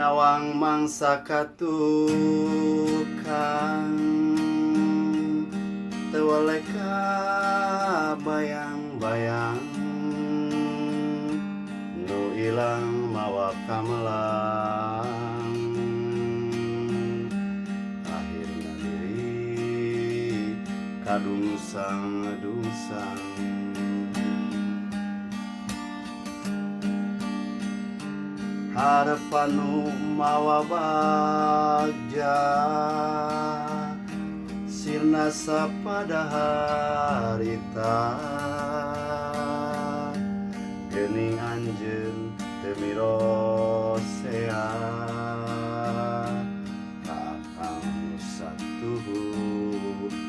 Nyawang mangsa katukang teu weleka bayang-bayang nu ilang mawa kamelang akhirna diri kadungsang-dungsang. Harapan nu mawa bagja sirna sapada harita geuning anjeun teu mirosea ka akang nu satuhu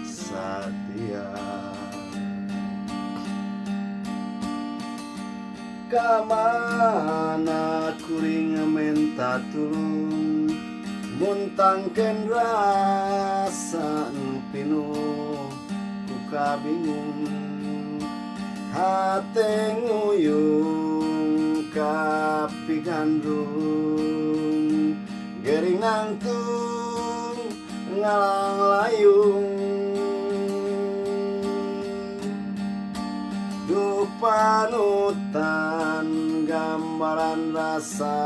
satia. Kamana kuring menta tulung muntangkeun rasa nu pinuh ku kabingung hate nguyung kapigandrung gering nangtung ngalang layung duh panutan gambaran rasa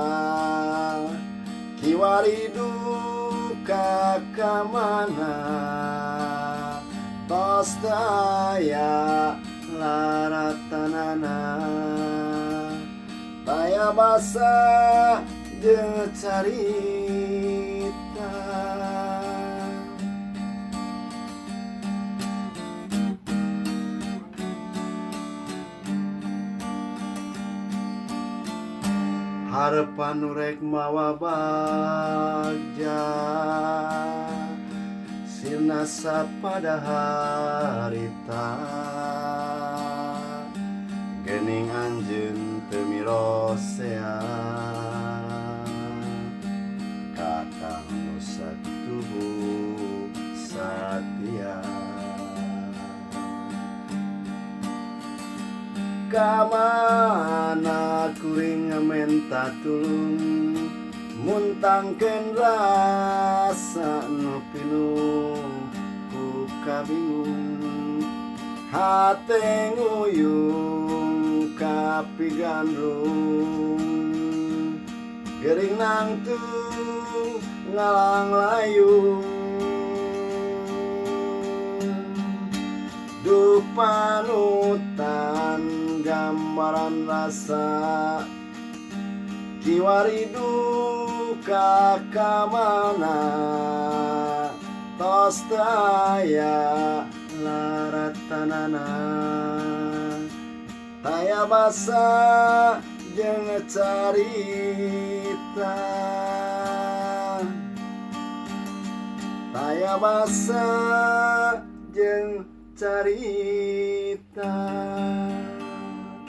kiwari duka kamana tos teu aya laratanana taya basa jeung carita. Harapan nu rek mawa bagja sirna sapada harita geuning anjeun teu mirosea ka akang nu satuhu satia. Kamana kuring menta tulung muntangkeun rasa nu pinuh ku kabingung hate nguyung kapigandrung gering nangtung ngalang layung duh panutan gambaran rasa kiwari duka kamana tos teu aya laratanana taya basa jeung carita taya basa jeung carita.